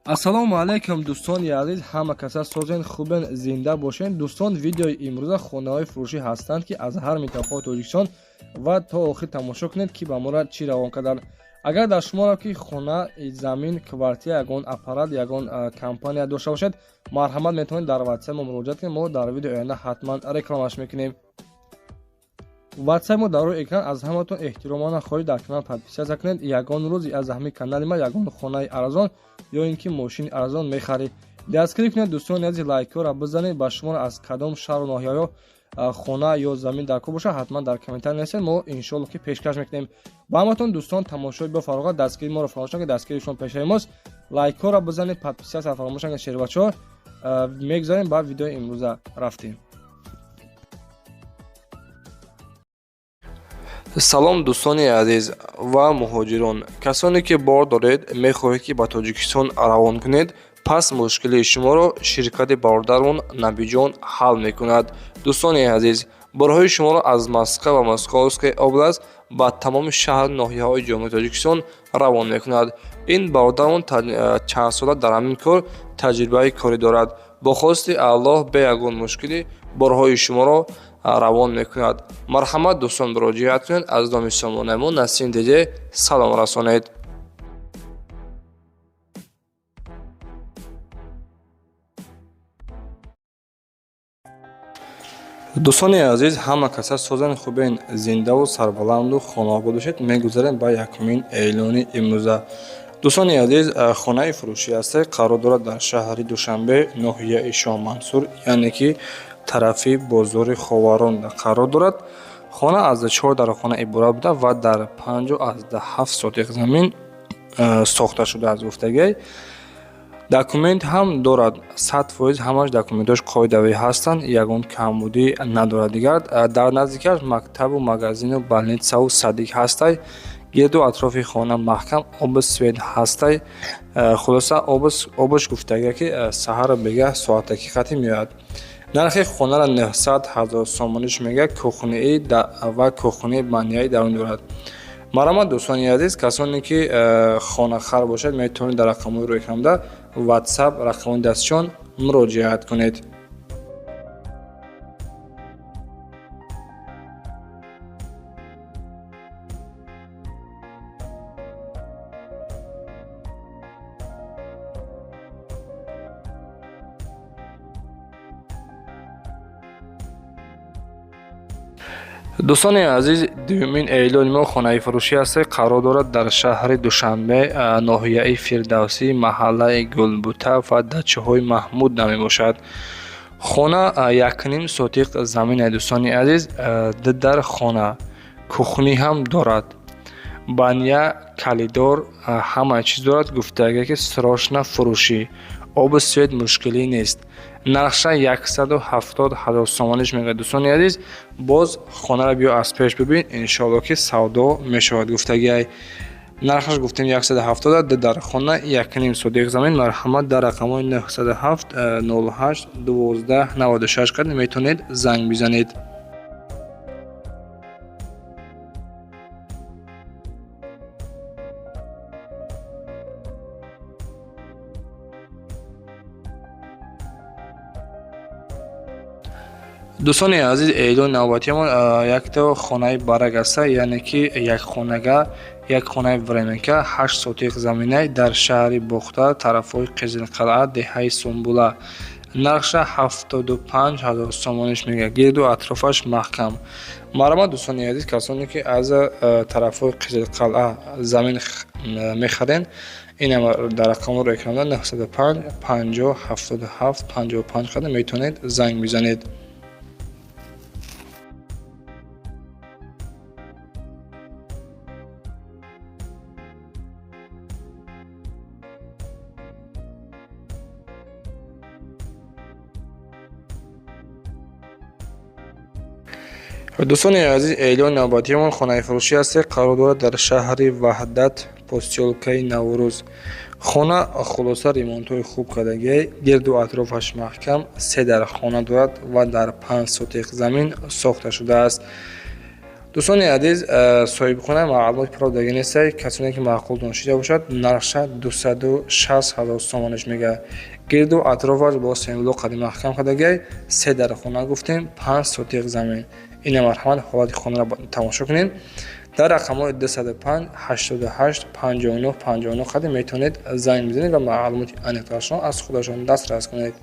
Ассалому алайкум, дӯстони азиз, ҳама каса созен, хубен, зинда бошен. Дӯстон, видеои имрӯза хонаҳои фурӯшӣ ҳастанд, ки аз ҳар минтақаи Тоҷикистон, ва то охир тамошо кунед, ки ба мора чӣ равон карданд. Агар дар шуморо ки хона, замин, квартира, ягон аппарат, ягон компания дошта бошед, марҳамат, метавонед дар ватсап мо муроҷиат кунед. Мо дар видеои оянда ҳатман рекламаш мекунем. Ватсап мо дар рӯи экран. Аз ҳаматон эҳтиромона хоҳиш, дар канал подписаться кунед. Ягон рӯз аз ҳамин канали ма ягон хонаи арзон ё ин ки мошини арзон мехаред. Дастгирӣ кунед, дӯстони азиз, лайкҳоро бизанед. Ба шуморо аз кадом шаҳру ноҳияҳо хона ё замин дар кор бошад, ҳатман дар комментарий нависед, мо иншоалло ки пешкаш мекунем ба ҳаматон. Дӯстон, тамошои бо фароғат, дастгирии моро фаромӯш накунед, дастгирии шумо пешаи мост. Лайкҳоро бизанед, подписаться фаромӯш накунед. Шербачаҳо, мегузарем ба видеои имрӯза, рафтем. Салом, дӯстони азиз ва муҳоҷирон, касоне ки бор доред, мехоҳед, ки ба Тоҷикистон равон кунед, пас мушкилии шуморо ширкати бародармон Набиҷон ҳал мекунад. Дӯстони азиз, борҳои шуморо аз Москва ва Московская область ба тамоми шаҳру ноҳияҳои Ҷумҳурии Тоҷикистон равон мекунад. Ин бародармон чандсола дар ҳамин кор таҷрибаи корӣ дорад. Бо хости Аллоҳ, бе ягон мушкилӣ борҳои шуморо равон мекунад. Марҳамат, дӯстон, муроҷиат кунед. Аз номи сомонаи мо Насим Деде салом расонед. Дӯстони азиз, ҳама каса созен, хубен, зиндаву сарбаланду хонаобод бошед. Мегузарем ба якумин эълони имрӯза. Дӯстони азиз, хонаи фурӯшӣ ҳасте, қарор дорад дар шаҳри Душанбе, ноҳияи Шоҳмансур, яъне ки тарафи бозори Ховарон қарор дорад. Хона аз чор дархона иборат буда ва дар 5,7 сотиқ замин сохта шудааст. Гуфтагиай, документ ҳам дорад, 100%, ҳамаш документҳош қоидавӣ ҳастанд, ягон камбудӣ надорад. Дигар дар наздикиаш мактабу магазину больницаву садик ҳастай. Гирду атрофи хона маҳкам, обу свет ҳастай. Хулоса, обаш, гуфтагия, ки саҳару бегаҳ соатаки қатӣ меояд. Нархи хонаро 900 000 сомониш мегӯяд. Кухниӣ ва кухнии баняи дарун дорад. Марҳамат, дӯстони азиз, касоне ки хонахар бошад, метавонед дар рақамҳои рӯи экранда ватсап, рақамҳои дастшон муроҷиат кунед. Дӯстони азиз, дуюмин эълони мо хонаи фурӯшӣ аст, қарор дорад дар шаҳри Душанбе, ноҳияи Фирдавсӣ, маҳаллаи Гулбута ва дачаҳои Маҳмуд намебошад. Хона 1,5 сотиқ замина, дӯстони азиз, ду дар хона, кухнӣ ҳам дорад, баня, коридор, ҳама чиз дорад. Гуфтага, ки срочно фурӯшӣ, обу свет мушкилӣ нест. Нархша 170 000 сомониш мегӯяд. Дӯстони азиз, боз хонаро биё аз пеш бибин, иншоалло ки савдо мешавад. Гуфтагиай, нархаш гуфтем 170, ду дар хона, 1,5 сотиқ замин. Марҳамат, дар рақамҳои 907 08 12 96 кард метавонед занг бизанед. Дӯстони азиз, эълони навбатиамон якто хонаи барак аста, яъне ки як хонага, як хонаи временка, 8 сотиқ заминай дар шаҳри Бохтар, тарафҳои Қизилқалъа, деҳаи Сумбула. Нархша 75 000 сомониш мегӯяд. Гирду атрофаш маҳкам. Марҳамат, дӯстони азиз, касоне ки аз тарафҳои Қизилқалъа замин мехарен, инам дар рақамҳоро экранда 905 50 77 55 карда метавонед занг бизанед. Дӯстони азиз, эълони навбатиамон хонаи фурӯшӣ аст, қарор дорад дар шаҳри Ваҳдат, посёлкаи Наврӯз. Хона, хулоса, ремонтҳои хуб кардагиай, гирду атрофаш маҳкам, се дар хона дорад ва дар 5 сотиқ замин сохта шудааст. Дӯстони азиз, соҳибхона маълумоти пурра додаги нестай. Касоне ки маъқул донишида бошад, нархша 260 ҳазор сомониш мега. Гирду атрофаш бо семблок қади маҳкам кардагиай. Се дар хона гуфтем, 5 сотиқ замин. Ина марҳамат, ҳолати хонаро тамошо кунед. Дар рақамҳои 205 88 59 59 қади метавонед занг бизанед ва маълумоти аниқтарашон аз худашон дастрас кунед.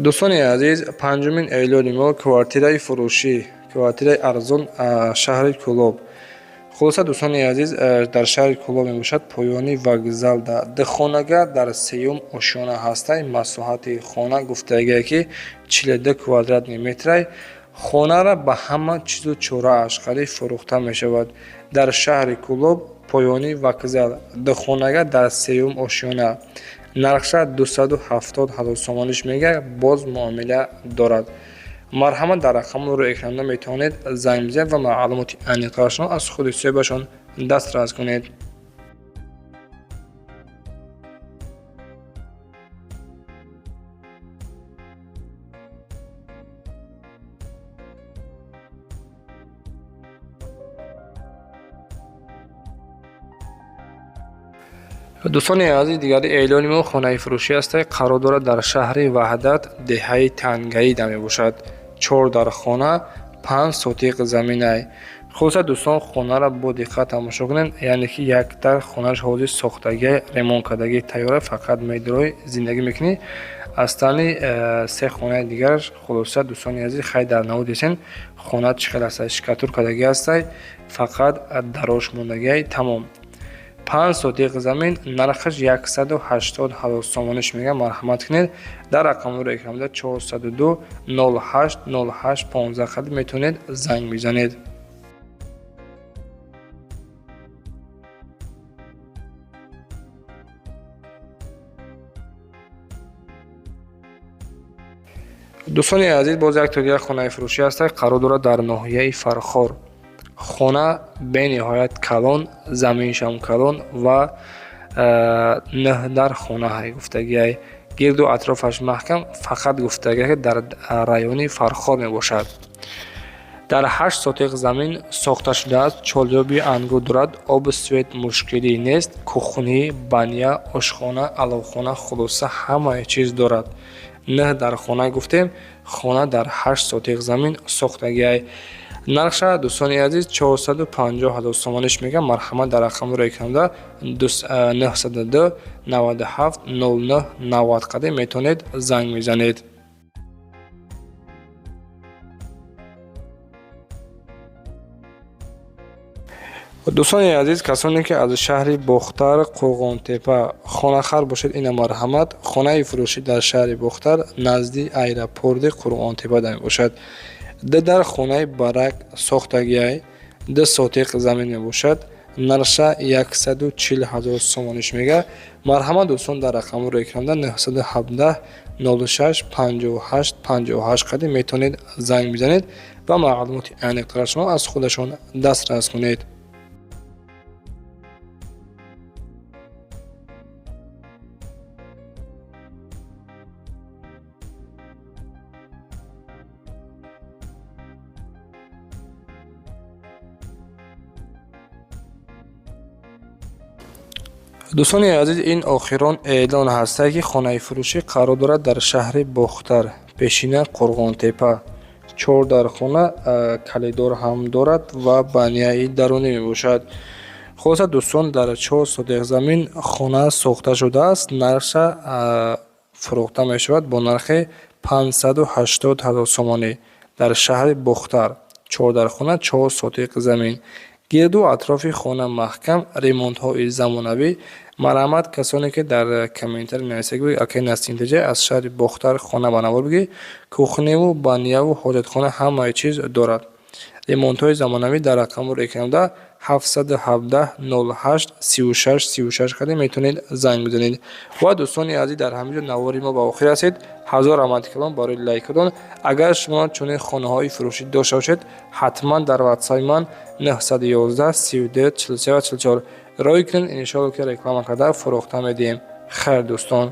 Дӯстони азиз, панҷумин эълони мо квартираи фурӯшӣ, квартираи арзон, шаҳри Кӯлоб. Хулоса, дӯстони азиз, дар шаҳри Кӯлоб мебошад, поёни вокзал ду хонага дар сеюм ошёна ҳастай. Масоҳати хона гуфтагие ки 42 квадратный метрай. Хонара ба ҳама чизу чорааш қариб фурӯхта мешавад. Дар шаҳри Кӯлоб, поёни вокзал, ду хонага дар сеюм ошёна. Нархша 270 ҳазор сомониш мега, боз муомила дорад. Марҳамат, дар рақамҳои рӯи экранда метавонед занг бизанед ва маълумоти аниқтарашонро аз худи соҳибашон дастрас кунед. Дӯстони азиз, дигари эълони мо хонаи фурӯшӣ аст, қарор дорад дар шаҳри Ваҳдат, деҳаи Тангаида мебошад. Чор дар хона, 5 сотиқ заминай. Хулоса, дӯстон, хонаро бо диққат тамошо кунед, яъне ки якдар хонааш ҳозир сохтагӣ, ремонт кардагӣ тайёра, фақат медрои зиндагӣ мекунӣ. Астани се хонаи дигараш. Хулоса, дӯстони азиз, хай дар навод десен хона чӣ хел ҳастай, штукатур кардагӣ ҳастай, фақат дарош мондагиай, тамом. 5 сотиқ замин, нархаш 180 ҳазор сомониш мега. Марҳамат кунед, дар рақамҳои экранда 402 08 08 15 қади метавонед занг бизанед. Дӯстони азиз, боз як то дигар хонаи фурӯшӣ ҳаст, қарор дорад дар ноҳияи Фархор. Хона бениҳоят калон, заминшам калон ва нӯҳ дар хона ҳай гуфтагиай. Гирду атрофаш маҳкам, фақат гуфтагиай ки дар райони Фархор мебошад. Дар 8 сотиқ замин сохта шудааст, чолёби ангур дорад, обу свет мушкилӣ нест, кухни, баня, ошхона, аловхона, хулоса ҳамаи чиз дорад. Нӯҳ дар хона гуфтем, хона дар 8 сотиқ замин сохтагиай. Нархша, дӯстони азиз, 450 ҳазор сомониш мега. Марҳамат, дар рақамҳои экранда 902 97 09 90 қади метавонед занг мезанед. Дӯстони азиз, касоне ки аз шаҳри Бохтар, Қурғонтепа хонахар бошед, ина марҳамат, хонаи фурӯшӣ дар шаҳри Бохтар, назди аэропорти Қурғонтепа мебошад. Ду дар хонаи барак сохтагиай, 2 сотиқ замин мебошад. Нархша 140 ҳазор сомониш мега. Марҳамат, дӯстон, дар рақамҳои экранда 917 06 58 58 қади метавонед занг бизанед ва маълумоти аниқтарашонро аз худашон дастрас кунед. Дӯстони азиз, ин охирон эълон ҳастае ки хонаи фурӯшӣ қарор дорад дар шаҳри Бохтар, пешина Қурғонтепа. Чор дар хона, калидор ҳам дорад ва баняи дарунӣ мебошад. Хулоса, дӯстон, дар 4 сотиқ замин хона сохта шудааст, нархша фурӯхта мешавад бо нархи 580 ҳазор сомонӣ дар шаҳри Бохтар. Чор дар хона, 4 сотиқ замин. Гирду атрофи хона маҳкам, ремонтҳои замонавӣ. Марҳамат, касоне ки дар комментарий нависед, акай Насим-Теҷа аз шаҳри Бохтар хона ба навор бигир, кухневу баняву ҳоҷатхона ҳамаи чиз дорад. Ремонтҳои замонавӣ дар рақамҳои рекламада 717 08 36 36 кардем, метавонед занг бизанед. Ва, дӯстони азиз, дар ҳамин ҷо навори мо ба охир расид. Ҳазор раҳмати калон барои лайкатон. Агар шумо чунин хонаҳои фурӯшӣ дошта бошед, ҳатман дар ватсапи ман 911 32 43 44 рой кунед. Иншоалло, ки реклама карда фурӯхта медиҳем. Хайр, дӯстон.